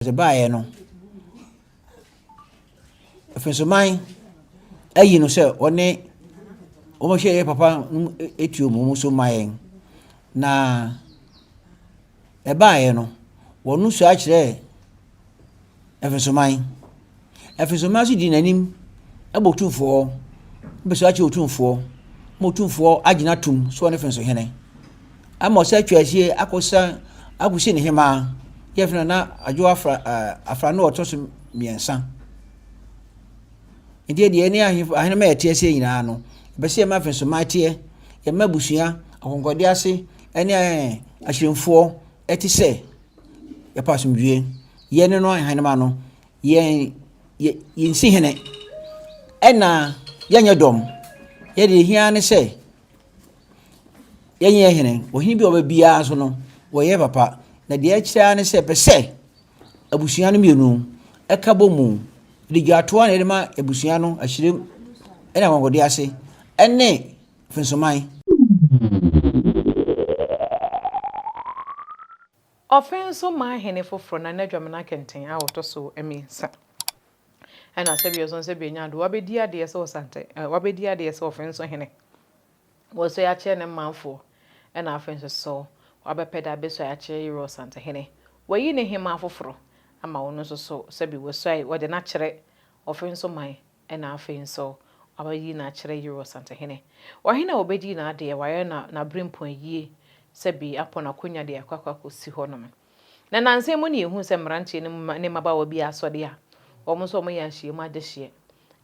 Ɔdze baeɛ no, Afensoman ayi no sɛ ɔne wɔhwɛ yɛ papa no etuo mu so ma yɛn. Na ɛbaeɛ no, wɔn sua kyerɛɛ Afensoman. Afensoman nso dii n'anim bɔ Otumfoɔ, bɛsua kyerɛ Otumfoɔ ma Otumfoɔ agye no atom sɛ ɔne Fensohene. Ama ɔsan atwa asie akɔsa akɔsi ne hemaa yɛfrɛ no na Adwo Afra ɛɛ Afra no ɔtɔ so mmiɛnsa. Nti deɛ ɛne ahemfo ahenemma a ɛte aseɛ nyinaa no, ɛpɛ sɛ yɛma Afensoman teɛ, yɛma abusua, akɔnkɔde ase ne ahyerɛmfoɔ ɛte sɛ yɛpɛ asomdwoeɛ. Yɛne no ahenemma no, yɛn yɛ yɛnsi hene ɛna yɛnyɛ dɔm. Yɛn deɛ ɛhia ne sɛ yɛnyɛ hene. Ɔhene bi a ɔba biara nso no, wɔyɛ papa. Na deɛ ɛkyerɛ ara ne sɛ ɛpɛ sɛ abusua no mmienu ɛka bɔ mu de dwatoa na yɛde ma abusua no ahyerɛm ɛne akwankwadeɛ ase ɛne mfensoman. Ɔfe nso maa hene foforɔ Nana Dwamena Kɛntɛn a ɔtɔ so mmiɛnsa. Ɛna sɛbi ɔso sɛbi anya ado wabɛdi adeɛ sɛ ɔsante wabɛdi adeɛ sɛ ɔfe nso hene. Wɔsɔ akyerɛ ne manfoɔ ɛna afei nso so wabɛpɛ da abɛsɔ akyerɛ Yerɛ Ɔsantehene. Wayi ne hema foforɔ ama wɔn nso so sɛbi wɔsɔ wɔde no akyerɛ ɔfe nso man ɛna afei nso wabayi no akyerɛ Yerɛ Ɔsantehene. Ɔhene a wɔbɛdi n'adeɛ wayɛ na n'aberempɔn yie sɛbi apɔ n'akonnwa de akɔ akɔ akɔsi hɔnom. Na nansa mu ne yɛhu sɛ mmeranteɛ no ne mmabaawa bi asɔre a wɔn nso wɔyɛ ahyiam adehyeɛ.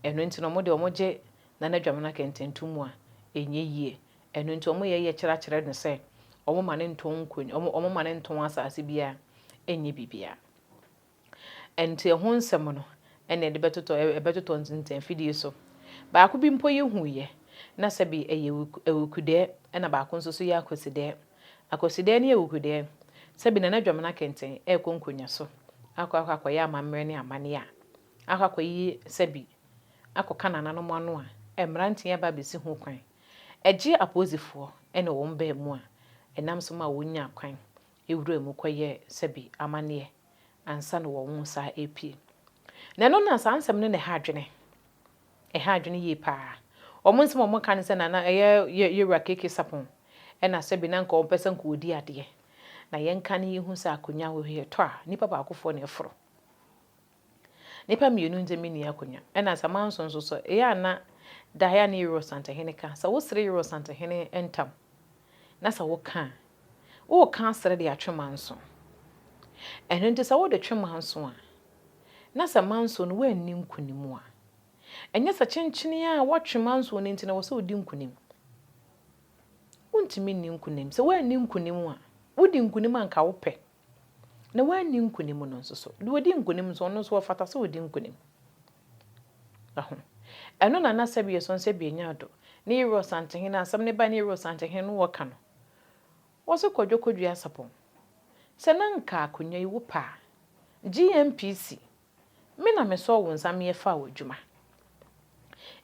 Ɛno nti no wɔn deɛ wɔgye Nana Dwamena Kɛntɛnto mu a ɛnyɛ yie. Ɛno nti wɔyɛ yɛ kyerɛkyerɛ no sɛ wɔn ma ne ntɔn nkonnwa wɔn ma ne ntɔn asase biara ɛnyɛ biribiara. Nti ɛho nsɛm no ɛna yɛde bɛtotɔ ɛbɛtotɔ ntɛnfidie so. Baako bi mpo yɛhuiɛ na sɛbi ɛyɛ awukudɛɛ ɛna baako nso so yɛ akwasidɛɛ. Akwasidɛɛ ne awukudɛɛ sɛbi Nana Dwamena Kɛntɛn ɛrekɔ nkonnwa so akɔ akɔ akɔyɛ amammerɛ ne amanneɛ a akɔ akɔyi sɛbi akɔka nananom ano a mmeranteɛ aba abɛsi ho kwan. Ɛgye apolisifoɔ ɛne wɔn baa mu a ɛnam so ma wɔnya kwan ewura mu kɔyɛ sɛbi amanneɛ ansa na wɔn nsa epie. Na ɛno na saa nsɛm no na ɛha adwene. Ɛha adwene yie paa. Wɔn nsɛm a wɔka ne sɛ nana ɛyɛ yɛwura KK Sarpong ɛna sɛbi na nka wɔpɛ sɛ nka wɔdi adeɛ. Na yɛnka ne yɛhu sɛ akonnwa wɔ hɔ yɛtɔ a nipa baakofoɔ na ɛforo. Nipa mmienu ntɛm nni akonnwa. Ɛna Samanso nso so ɛyɛ a na daeɛ a ne Yerɛ Ɔsantehene ka sɛ wosere Yerɛ Ɔsantehene ntam na sɛ woka a woka asere de atwe manso. Ɛno nti sɛ wode twe manso a na sɛ manso no woanni nkonim a ɛnyɛ sɛ kyenkyene a woatwe manso no nti na wɔ sɛ wodi nkonim. Wontumi nni nkonim. Sɛ woanni nkonim a wodi nkonim a nka wopɛ. Na woanni nkonim no nso so deɛ ɔdi nkonim nso ɔno nso ɔfata sɛ ɔdi nkonim. Ɛho. Ɛno na na sɛbi yɛsɔn sɛbi anya ado. Ne Yerɛ Ɔsantehene asɛm ne ba ne Yerɛ Ɔsantehene no wɔka no. Wɔse Kwadwo Kodua Sarpong. Sɛ na nka akonnwa yi wopɛ a, GNPC, me na mesɔɔ wo nsa meɛ faa w'adwuma.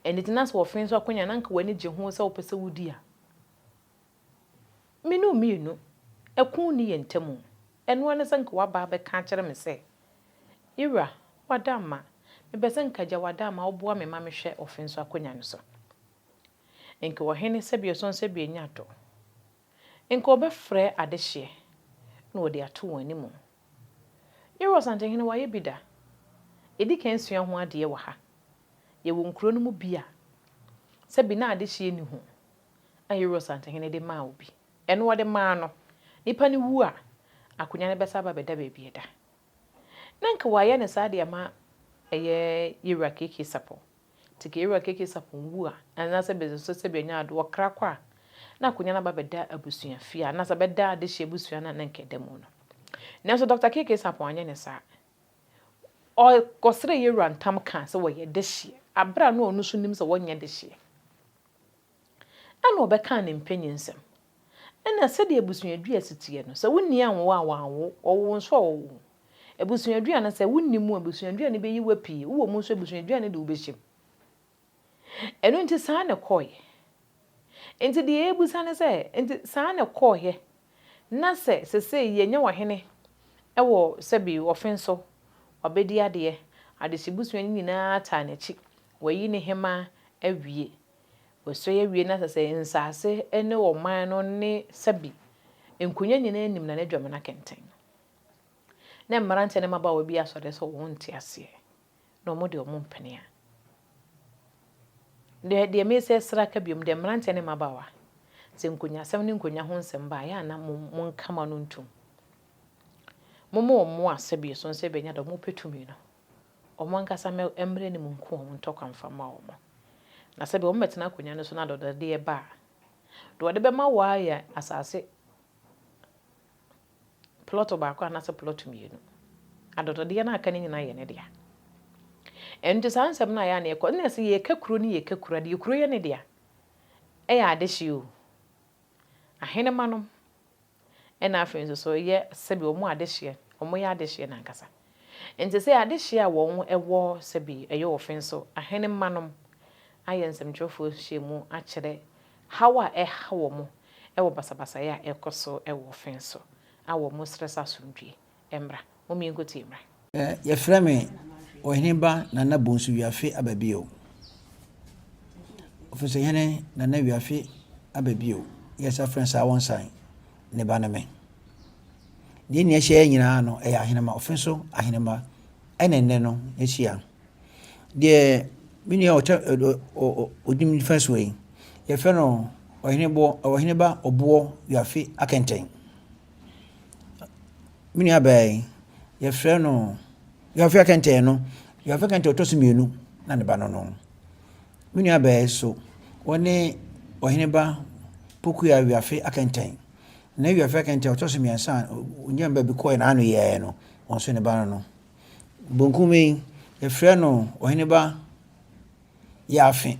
Ɛno nti na sɛ wɔfe nso akonnwa na nka w'ani gye ho sɛ wopɛ sɛ wodi a, me ne wo mmienu, ɛko nni yɛn ntam o. Ɛno ara ne sɛ nka waba abɛka akyerɛ me sɛ, Yewura, wada ama. Mepɛ sɛ nka gya wada ama woboa me ma mehwɛ ɔfe nso akonnwa no so. Nka ɔhene sɛbi ɔsɔn sɛbi anya dɔ. Nka ɔbɛfrɛ adehyeɛ na wɔde ato wɔn anim. Yewura Ɔsantehene wayɛ bi da. Yɛdi kan sua ho adeɛ wɔ ha. Yɛwɔ nkuro no mu bi a sɛbi na adehyeɛ nni ho a Yewura Ɔsantehene de maa obi. Ɛno ɔde maa no. Nipa no wu a, akonnwa no bɛsa aba bɛda baabi ɛda. Na nka wayɛ no saa de ama ɛyɛ Yewura KK Sarpong. Nti ka Yewura KK Sarpong wu a, anaasɛ bɛsɛ sɛ bɛnya ade ɔkra kɔ a, na akonnwa no aba bɛda abusua fie anaasɛ bɛda adehyeɛ abusua no a na nka ɛda mu no. Nanso Dr. KK Sarpong anyɛ ne saa. Ɔkɔsrɛ Yewura ntam kaa sɛ wɔyɛ dehyeɛ, abere a na ɔno nso nim sɛ wɔnyɛ dehyeɛ. Ɛna ɔbɛkaa ne mpanyinsɛm. Ɛna sɛdeɛ abusuadua si teɛ no, sɛ wonni anwo a wanwo, ɔwo nso a ɔwo. Abusuadua no sɛ wonni mu a, abusuadua no bɛyi wo apue. Wowɔ mu nso abusuadua no de wo bɛhyɛ mu. Ɛno nti saa na ɛkɔɔeɛ. Nti deɛ yɛbusa ne sɛ, nti saa na ɛkɔɔeɛ na sɛ sesei yɛnyɛ ɔhene ɛwɔ sɛbi ɔfe nso. Wabɛdi adeɛ. Adehyebusua no nyinaa taa n'akyi. Wayi ne hemaa awie. Wasua awie na sɛ sɛ nsase ne ɔman no ne sɛbi nkonnwa nyinaa nim Nana Dwamena Kɛntɛn. Na mmeranteɛ ne mmabaawa bi asɔre sɛ wɔn nte aseɛ na wɔn deɛ wɔn mpene a. Deɛ deɛ mesɛ sra ka biom deɛ mmeranteɛ ne mmabaawa sɛ nkonnwasɛm ne nkonnwa ho nsɛm ba a yɛ a na mo monka mo ano ntom. Momma wɔn a sɛbi ɛso sɛ bɛnya deɛ wɔpɛ tumi no wɔn ankasa mmrɛ anim nko wɔn ntɔkwa mfa mma wɔn. Na sɛbi wɔn bɛtena akonnwa no so na adɔdɔdeɛ ba a, deɛ wɔde bɛma wo ara yɛ asase plɔto baako anaasɛ plɔto mmienu. Adɔdɔdeɛ no a aka no nyinaa yɛ ne dea. Ɛno nti saa nsɛm no a ɛyɛ a na yɛkɔ, ɛna sɛ yɛka kuro ne yɛka kuro a, deɛ kuro yɛ ne dea. Ɛyɛ adehyeɛ o. Ahenemma nom Ɛna afei nso so yɛ sɛbi wɔn adehyeɛ, wɔn yɛ adehyeɛ no ankasa. Nti sɛ adehyeɛ a wɔn wɔ sɛbi ɛyɛ ɔfe nso, ahene mma nom ayɛ nsɛmtwerɛfoɔ nhyiamu akyerɛ haw a ɛha wɔn wɔ basabasayɛ a ɛkɔ so wɔ ɔfe nso a wɔn srɛ sɛ asomdwie mmra. Mom yɛnkɔ tie mmra. Yɛfrɛ me Ɔheneba Nana Bonsu Wiafe Ababio. Ɔfisɛhene Nana Wiafe Ababio, yɛsa frɛ no saa wɔnsan ne ba ne me. Deɛ nni ahyia yɛ nyinaa no ɛyɛ ahenema, ɔfe nso ahenema ɛna nnɛ no ahyia. Deɛ me nua ɔtɛ ɔdi me nifa soɔ yi, yɛfrɛ no Ɔhenebɔ Ɔheneba Ɔboɔ Wiafe Akɛntɛn. Me nuabaa yi, yɛfrɛ no Wiafe Akɛntɛn no, Wiafe Akɛntɛn ɔtɔ so mmienu na ne ba no no. Me nuabaa yi nso, ɔne Ɔheneba Pokuya Wiafe Akɛntɛn. Na Wiafe Akɛntɛn ɔtɔ so mmiɛnsa a ɔnyaa baabi kɔɛ n'ano yɛɛ no, ɔno nso ne ba no no. Bonkum yi, yɛfrɛ no Ɔheneba Wiafe,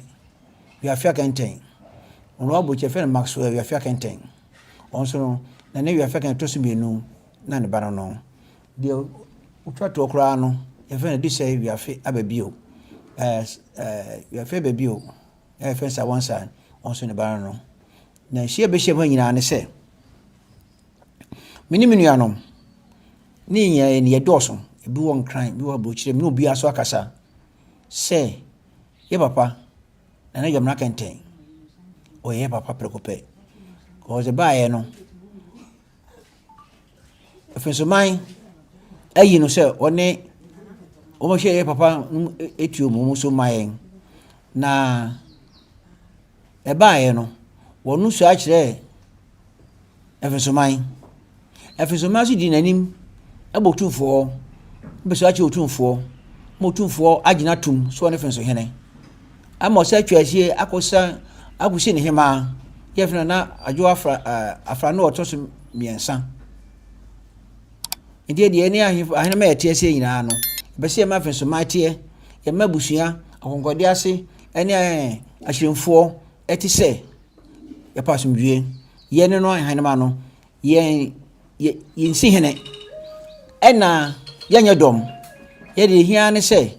Wiafe Akɛntɛn. Ɔno abɔkyi yɛfrɛ no Maxwell Wiafe Akɛntɛn. Ɔno nso no, na ne Wiafe Akɛntɛn ɛtɔ so mmienu na ne ba no no. Deɛ ɔtwa toɔ koraa no, yɛfrɛ no Adisɛe Wiafe Ababio. Ɛɛ ɛɛ Wiafe Ababio, na yɛfrɛ no Sawansa, ɔno nso ne ba no no. Na nhyia bɛhyia mu ha nyinaa ne sɛ, me ne me nuanom, ne nyinaa yɛ yɛdɔɔso, ebi wɔ Nkran, ebi wɔ aburokyire, me ne obiara nso akasa. sɛ yɛ papa Nana Dwamena Kɛntɛn, ɔyɛ yɛ papa prɛko pɛ. Cause ɛbaeɛ no, Afinsoman ayi no sɛ ɔne wɔhyɛ yɛ papa no tuo mu, wɔn nso ma yɛn. Na ɛbaeɛ no, wɔn sua kyerɛɛ Ɛfesoman. Ɛfesoman nso di n'anim bɔ Otumfoɔ, bɛsua akyerɛ Otumfoɔ ma Otumfoɔ agyina atum sɛ ɔne Fensohene. Ama ɔsɛ atwa asie akɔsa akɔsi ne hemaa yɛfrɛ no na Adwo Afra ɛɛ Afra no ɔtɔ so mmiɛnsa. Nti deɛ ɛne ahemfo ahenema yɛte aseɛ nyinaa no, ɛbɛ sɛ yɛma Fensoman teɛ, yɛma abusua, akɔnkɔde ase ɛne ahyerɛmfoɔ ɛte sɛ Yɛpɛ asomdwoeɛ. Yɛn ne no ahenema no, yɛn yɛ yɛnsi hene, ɛna yɛnyɛ dɔm. Yɛn deɛ ɛhia ara ne sɛ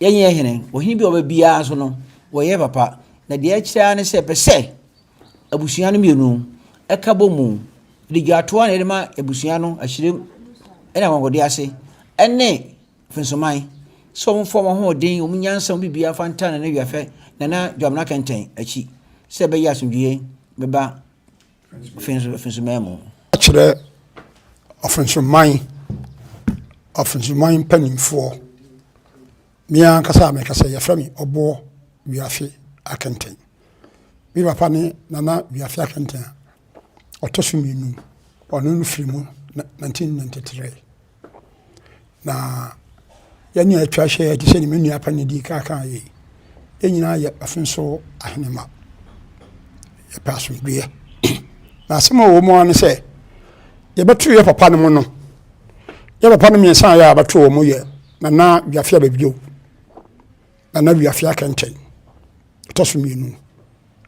yɛnyɛ hene. Ɔhene bi a ɔba biara nso no, wɔyɛ papa. Na deɛ ɛkyerɛ ara ne sɛ, pɛ sɛ abusua no mmienu ɛka bɔ mu de dwatoa na yɛde ma abusua no ahyerɛm ɛne akwankwadeɛ ase ɛne Mfensoman, sɛ wɔmfa wɔn ahoɔden, wɔn nyansa, wɔn biribiara mfa ntaa Nana Wiafɛ, Nana Dwamena Kɛntɛn akyi sɛ ɛbɛyɛ asomdwoeɛ bɛba Mfensoman mu. Kyerɛ Ɔfensoman, Ɔfensoman mpanimfoɔ. Me ankasa a mekasa yi, yɛfrɛ me Ɔboɔ Wiafe Akɛntɛn. Me papa ne Nana Wiafe Akɛntɛn a ɔtɔ so mmienu. Ɔno no firi mu 1993. Na yɛn a atwa ahyia yɛ te sɛ me nua panin dii kan kaa yei. Yɛn nyinaa yɛ ɔfenso ahenemma. Yɛpɛ asomdwoeɛ. Na asɛm a ɛwɔ mu ara ne sɛ, yɛbɛto yɛ papa no mu no, yɛ papa no mmiɛnsa a yɛ a bɛto wɔn yɛ Nana Wiafe Ababio, Nana Wiafe Akɛntɛn, ɔtɔ so mmienu,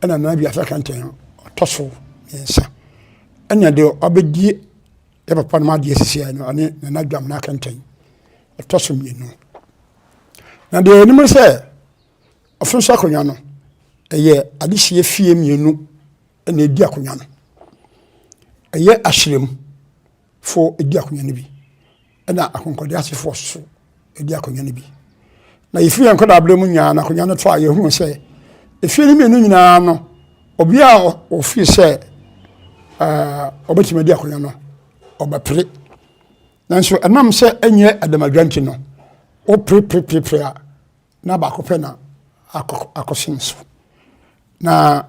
ɛna Nana Wiafe Akɛntɛn ɔtɔ so mmiɛnsa, ɛna deɛ ɔbɛdi Yɛ papa nom adeɛ sisi a no ɔne Nana Dwamena Akɛntɛn ɛtɔ so mmienu. Na deɛ yɛnim ne sɛ ɔfo nso akonnwa no ɛyɛ adehyeɛ fie mmienu na ɛdi akonnwa no. Ɛyɛ ahyerɛm fo ɛdi akonnwa no bi. Ɛna akonkɔde asefoɔ so di akonnwa no bi. Na yɛfiri yɛn nkwadaa mu nyinaa no akonnwa no to a yɛhunu sɛ efie no mmienu nyinaa no obi a ɔfiri sɛ ɔbɛtumi adi akonnwa no ɔbɛpere. Nanso ɛnam sɛ ɛnyɛ adamadwa nti no woperepereperepere a na baako pɛ na akɔsen so. Na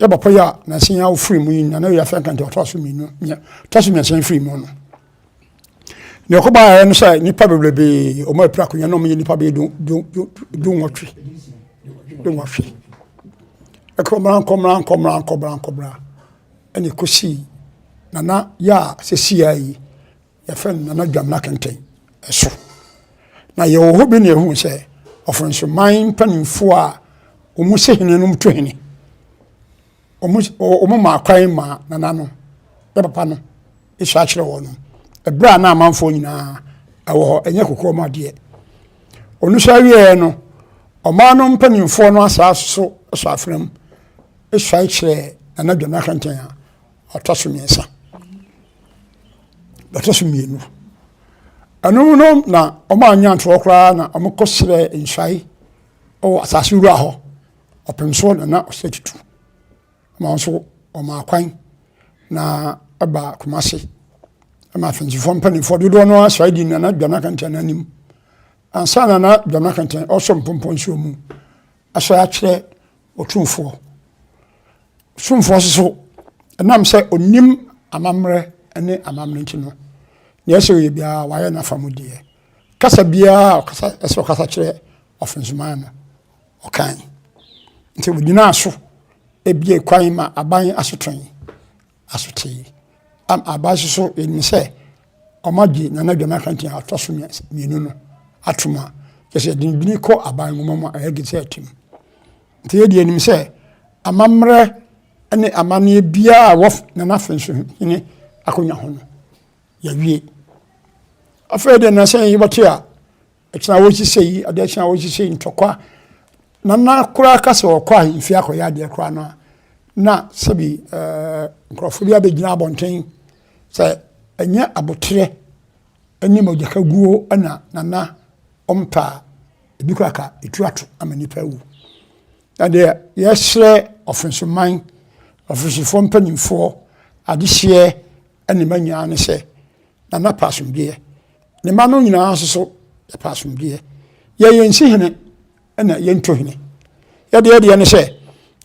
yɛ papa yi a nansa yi ofiri mu yi na na yɛ afɛn kante ɔtɔ so mmienu ɔtɔ so mmiɛnsa firi mu no nea ɔkɔba ayɛ no sɛ nipa bebrebe wɔn apira akonnwa na wɔn yɛ nipa bɛyɛ du du du du nwɔtwe du nwɔtwe ɛkɔmra nkɔmra nkɔmra nkɔmra nkɔmra ɛna ekosi nana yɛ a sɛsi yɛ yi. Yɛfrɛ no Nana Dwamena Kɛntɛn so. Na yɛwɔ hɔ bi na yɛhuu sɛ Ɔfɔnsoman mpanimfoɔ a wɔn si hene no to hene. Wɔn maa kwan maa Nana no, ne papa no, sua kyerɛ wɔn no. Ɛberɛ a na amanfoɔ nyinaa ɛwɔ hɔ, ɛnyɛ kokoa mu adeɛ. Ɔno nso awieɛ no, ɔman no mpanimfoɔ no asaa so sɔ afena mu suae kyerɛɛ Nana Dwamena Kɛntɛn a ɔtɔ so mmiɛnsa. Ɛtɔ so mmienu. Ɛno no na wɔannya ntoɔ koraa na wɔkɔsrɛɛ nsuae wɔ asase wura hɔ. Ɔpem so na na ɔsɛ tutu. Ma nso wɔmaa kwan na ɛbaa Kumasi. Ɛma Afansifoɔ mpanimfoɔ dodoɔ no ara sɔre di Nana Dwamena Kɛntɛn no anim. Ansa na Nana Dwamena Kɛntɛn ɔresɔ mpɔmpɔ nsuo mu asɔre akyerɛ Otumfoɔ. Otumfoɔ nso so, ɛnam sɛ ɔnim amammerɛ ne amammerɛ nti no, deɛ ɛsɛ ɔyɛ biara wayɛ n'afa mu deɛ. Kasa biara a ɔkasa ɛsɛ ɔkasa kyerɛ ɔfensoman no, ɔkan. Nti ɔgyinaa so ebie kwan ma aban asotwe asotee. Am aban nso so yɛnim sɛ wɔagye Nana Dwamena Kranten a ɔtɔ so mmienu no atom a, kyerɛ sɛ yɛde ne kɔ aban nwoma mu a ɛyɛ gazette mu. Nti yɛdeɛ yɛnim sɛ amammerɛ ne amanneɛ biara a ɛwɔ Nana Afenso hene akonnwa ho no, yɛawie. Afei deɛ na sɛ yɛbɛte a, ɛkyena wɔhyehyɛ yi, adeɛ kyena wɔhyehyɛ yi, ntɔkwa. Nana koraa ka sɛ ɔkɔ ahemfie akɔyɛ adeɛ koraa no a, na sɛbi ɛɛ nkurɔfoɔ bi abɛgyina abɔnten sɛ ɛnyɛ aboterɛ ne mogyakaguo na Nana ɔmpɛ a, ebi koraa ka etu ato ama nnipa awu. Na deɛ yɛsrɛ ɔfensoman, ɔfensofoɔ mpanimfoɔ, adehyeɛ ne mma nyinaa ne sɛ, Nana pɛ asomdwoeɛ. Ne mma no nyinaa nso so yɛpɛ asomdwoeɛ. Yɛ yɛn si hene na yɛnto hene. Yɛdeɛ yɛdeɛ ne sɛ,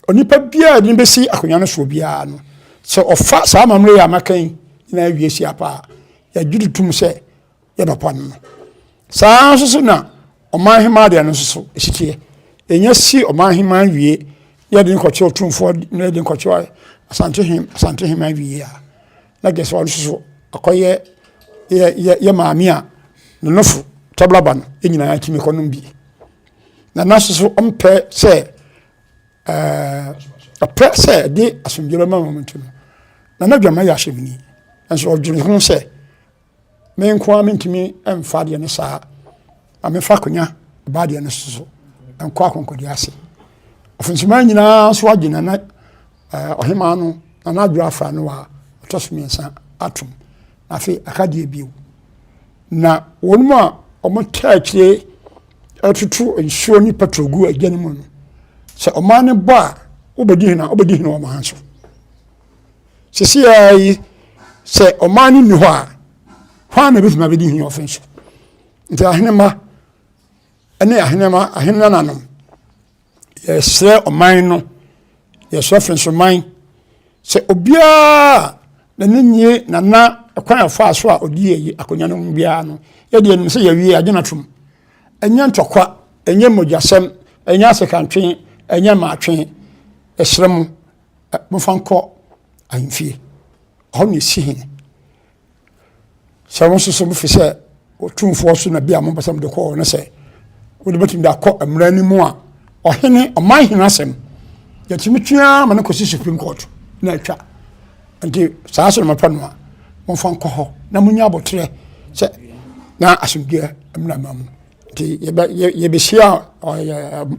onipa biara a yɛde no bɛsi akonnwa no soɔ biara no, sɛ ɔfa saa amammerɛ yi a maka yi nyinaa wie si apa a, yɛgye to tom sɛ yɛ papa no no. Saa ara nso so na ɔman hemaa deɛ no nso so ɛsi teɛ. Ɛnya si ɔman hemaa wie na yɛde no kɔkyerɛ otumfoɔ na yɛde no kɔkyerɛ asante hem asante hemaa wie a, na kyerɛ sɛ ɔno nso so akɔyɛ yɛ yɛ yɛ maame a ne nofo tɔblaba no yɛn nyinaa tumi kɔnom bi. Na na nso so ɔmpɛ sɛ ɛɛ ɔpɛ sɛ ɛde asomdwoe bɛma wɔn nti no, na n'adwama yɛ asɛmni. Nanso ɔdwene ho sɛ Me nko ara mentumi mfa adeɛ no saa. Ma memfa akonnwa ba adeɛ no so nkɔ akɔnkɔdeɛ ase. Ɔfensoman nyinaa nso agye nana eh, ɔhemaa no nana adwo afra no a ɔtɔ so mmiɛnsa atom. Na afei aka deɛ bio. Na wɔn mu a wɔtaa akyire ɛtoto nsuo ne petrol gu agya no mu no, sɛ ɔman no bɔ a wobɛdi hene a wobɛdi hene wɔ ɔman so. Sesei yi, sɛ ɔman no nni hɔ a, hwan na ebetumi abedi hene ɔfe so? Nti ahenemma ne ahenemma ahenananom, yɛsrɛ ɔman no, yɛsrɛ Fensoman sɛ obiara n'ani nye nana kwan a ɔfaa so a ɔdi ayi akonnwa no ho biara no, yɛde yɛnim sɛ yɛawie agye no atom. Ɛnyɛ ntɔkwa, ɛnyɛ mogyasɛm, ɛnyɛ asekantwe, ɛnyɛ maatwe. Yɛsrɛ mo. Momfa nkɔ ahemfie, ɛhɔ na ɛsi hene. Sɛ mo nso so mofi sɛ otumfoɔ so na bi a mopɛ sɛ mode kɔ no sɛ wode bɛtumi de akɔ mmara no mu a, ɔhene, ɔman hene asɛm, yɛtumi twe ara ma no kɔsi Supreme Court na atwa. Nti saa so na mopɛ no a, momfa nkɔ hɔ na monya aboterɛ sɛ na asomdwoeɛ mmra ma mu. Nti yɛbɛhyia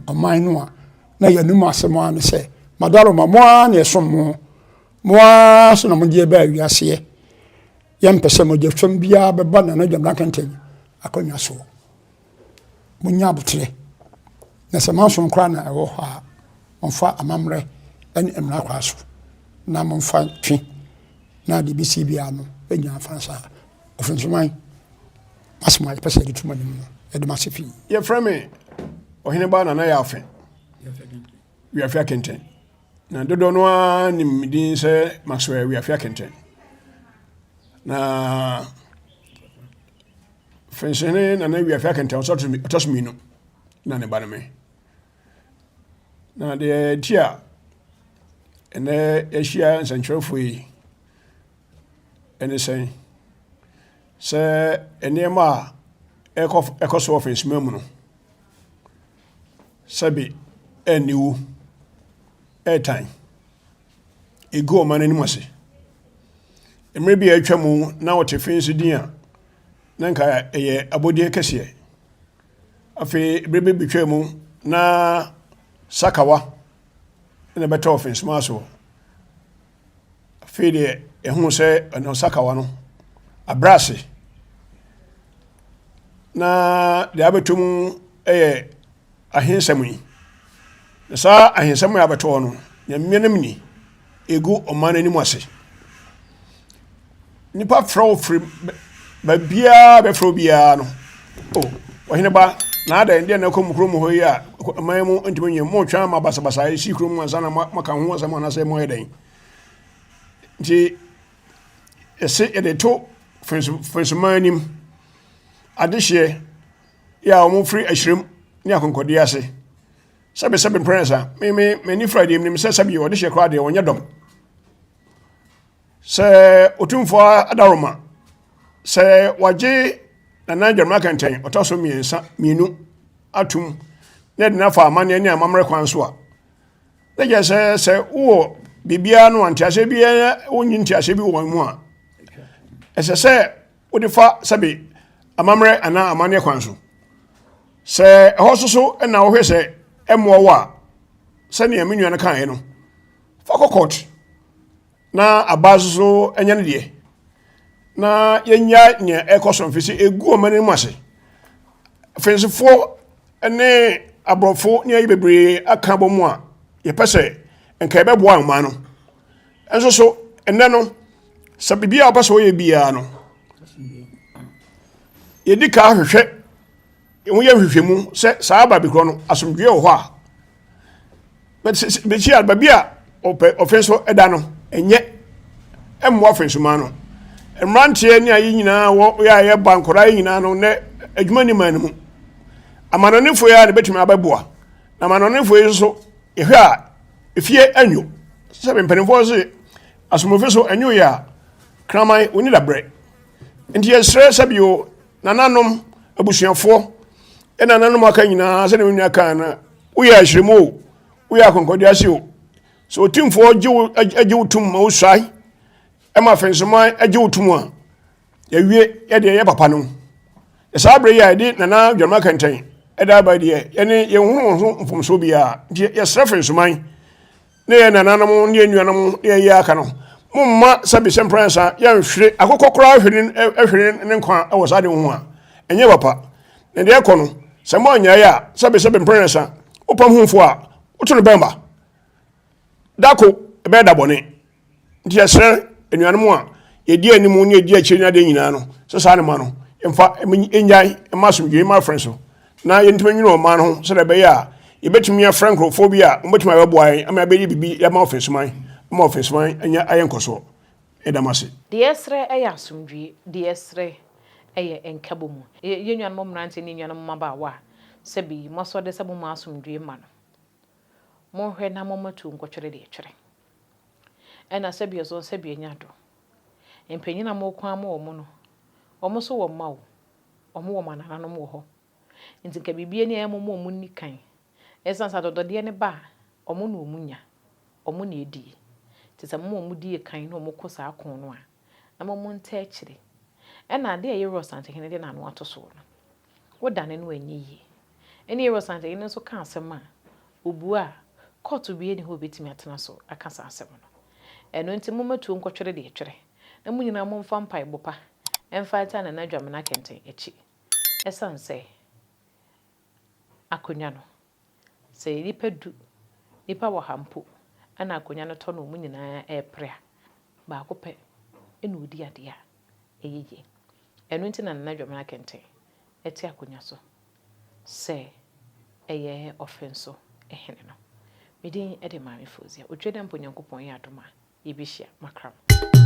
ɔman no a, Na yɛn anom asɛm ara ne sɛ, Madaroma, mo ara na yɛsom mo, mo ara nso na mode yɛn baa wiaseɛ. Yɛmpɛ sɛ mogyasɛm biara bɛba Nana Gyamena Kɛntɛn akonnwa soɔ. Monyɛ aboterɛ. Na sɛ manson koraa na ɛwɔ hɔ a, momfa amammerɛ ne mmara kwan so na momfa ntwe na deɛ ɛbɛsi biara no ɛnya mfa saa. Ɔfensoman, m'asɛm a yɛpɛ sɛ yɛde to mo anim no, yɛde mo ase pii. Yɛfrɛ me Ɔheneba Nana Yafe Wiafe Akɛntɛn. Na dodoɔ no ara nim me din sɛ Maxwell Wiafe Akɛntɛn. Na Fensohene Nana Wiafe Akɛntɛn ɔtɔ so mmienu na ne ba no me. Na deɛ nti a ɛnɛ yɛahyia nsɛnkyerɛwfoɔ yi ne sɛn? Sɛ nneɛma a ɛkɔ ɛkɔ so wɔ Fensoma mu no, sɛbe aniwu, ɛretan, ɛgu ɔman no anim ase. Mmerɛ bi a atwa mu na wɔte Fenso din a, na nka ɛyɛ abɔdeɛ kɛseɛ. Afei berɛ bi bɛtwaa mu na sakawa na ɛbɛtɔɔ Fensoma soɔ. Afei deɛ yɛhuu sɛ ɛno sakawa no abrɛ ase. Na deɛ abɛtɔ mu yɛ ahensɛm yi. Na saa ahensɛm yi abɛtɔ hɔ no, Nyame anim ni, ɛgu ɔman no anim ase. Nnipa frɛ wo firi baabiara bɛfrɛ wo biara no, o ɔhene ba, na adɛn deɛ na ɛkɔ mu kurom hɔ yi a ɔman mu ntumi nyɛ mo twɛn ama basabasa esi kurom ansa na moaka ho asɛm anaasɛ moayɛ dɛn? Nti yɛse yɛde to fensoman anim adehyeɛ yɛ a wɔfiri ahyerɛm ne akonkɔdeɛ ase sɛbe sɛbe mprɛnsa me me m'ani fira deɛ menim sɛ sɛbe ɔdehyeɛ koraa deɛ wɔnyɛ dɔm Sɛ Otumfoɔ Adaworoma, sɛ wagye Nana Gyaruma Kɛntɛn ɔtɔ so mmiɛnsa mmienu atum na ɛde no afa amanneɛ ne amammerɛ kwan so a, na kyerɛ sɛ sɛ wowɔ biribiara no a nteaseɛ biara wonnye nteaseɛ bi wɔ wɔn mu a, ɛsɛ sɛ wode fa sɛbe amammerɛ anaa amanneɛ kwan so. Sɛ ɛhɔ so so na wohwɛ sɛ ɛmmoa wo a, sɛnea me nua no kaeɛ no, fa kɔ court na aba nso so nyɛ ne deɛ na yɛnya nea ɛkɔ so mfe sɛ ɛgu ɔman no mu ase fensefoɔ ne aborɔfo ne ayi bebree aka bɔ mu a yɛpɛ sɛ nka yɛbɛboa ɔman no nso so ɛnnɛ no sɛ biribi a wɔpɛ sɛ wɔyɛ biara no yɛdi ka hwehwɛ wɔyɛ nhwehwɛmu sɛ saa baabi korɔ no asomdwoeɛ wɔ hɔ a bɛsi a baabi a ɔpɛ ɔfɛn so ɛda no ɛnyɛ ɛmmoa fɛn so maa no mmeranteɛ ne ayi nyinaa wɔ yɛ a yɛba nkɔdaa yi nyinaa no nɛ adwuma ni man no mu amanɔnefoɔ yi a na bɛtumi abɛboa na amanɔnefoɔ yi nso yɛhwɛ a efie ɛnwo sɛ mpanimfoɔ se asomofe so ɛnwo yɛ a kraman wɔni dabrɛ nti yɛsrɛ sɛbio Nananom, abusuafoɔ, ne nananom aka nyinaa sɛdeɛ me nua kaa no, woyɛ ahyerɛmu o, woyɛ akɔnkɔdease o, sɛ otumfoɔ gye wo gye wo tum ma wosuae ɛma afɛnsoman gye wo tum a, yɛwie yɛde ɛyɛ papa no. Saa berɛ yi a yɛde Nana Dwamena Kɛntɛn ɛda aba deɛ, yɛne yɛnhunu wɔn ho mfomsoɔ biara, nti yɛsrɛ fɛnsoman ne yɛn nananom ne yɛn nuanom ne yɛn yɛ aka no momma sɛbi sɛ mprɛnsa yɛnhwere akokɔ koraa hwere hwere ne nkwa wɔ saa de ho a ɛnyɛ papa na deɛ ɛkɔ no sɛ mo anyae a sɛbi sɛbi mprɛnsa wopam ho fo a woto no bɛmba dako ɛbɛyɛ da bɔne Nti yɛsrɛ anuanom a yɛdi anim ne yɛdi akyire ne adeɛ nyinaa no sɛ saa nneɛma no yɛmfa nnyae mma asomdwoeɛ mma afrɛ so na yɛntumi nwene ɔman no ho sɛdeɛ ɛbɛyɛ a yɛbɛtumi afrɛ nkurɔfoɔ bi a wɔbɛtumi abɛboa yɛn ama yɛabɛyɛ biribi ama ɔfɛnsoman ama ɔfɛnsoman anya ayɛ nkɔsoɔ. Yɛda mo ase. Deɛ yɛsrɛ yɛ asomdwoeɛ, deɛ yɛsrɛ yɛ nkabɔmu. Yɛn nuanom mmeranteɛ ne yɛn nuanom mmabaawa a sɛbi moasɔ de sɛ momma asomdwoeɛ mma no, monhwɛ na momma tuo nkɔtwere deɛ ɛtwere. Ɛna sɛbi ɔsɔ sɛbi anya do. Mpanyin a moko ama wɔn no, wɔn nso wɔ mma o, wɔn wɔ manananom wɔ hɔ. Nti nka biribi ani a ɛyɛ momma wɔn nni kan. Ɛsiane sɛ adɔdɔdeɛ no ba a, wɔn na wɔn nya, wɔn na ɛdie. Nti sɛ moma wɔn die kan na wɔn ko saa ko no a, na mo ntaa akyire. Ɛna adeɛ a Yeroh Asantehene de n'ano ato soɔ no, wodane no a ɛnyɛ yie. Ɛne Yeroh Asantehene nso ka asɛm a, Obua a, kɔɔto biara nni hɔ a obetumi atena so aka saa asɛm no. Ɛno nti momma tuo nkɔtwere deɛ ɛtwere, Na mo nyinaa momfa mpaebɔ pa mfa ntaa Nana Dwamena Kɛntɛn akyi. Ɛsiane sɛ akonnwa no, sɛ nnipa du, nnipa ɔha mpo na akonnwa no tɔ na wɔn nyinaa repere a, baako pɛ na ɔdi adeɛ a, ɛyɛ yie. Ɛno nti na Nana Dwamena Kɛntɛn te akonnwa so sɛ ɛyɛ ɔfenso hene no. Me din de Maame Fauzia. Otwa dɛ mpo Nyankopɔn yɛ adom a, yɛbɛhyia. Makram.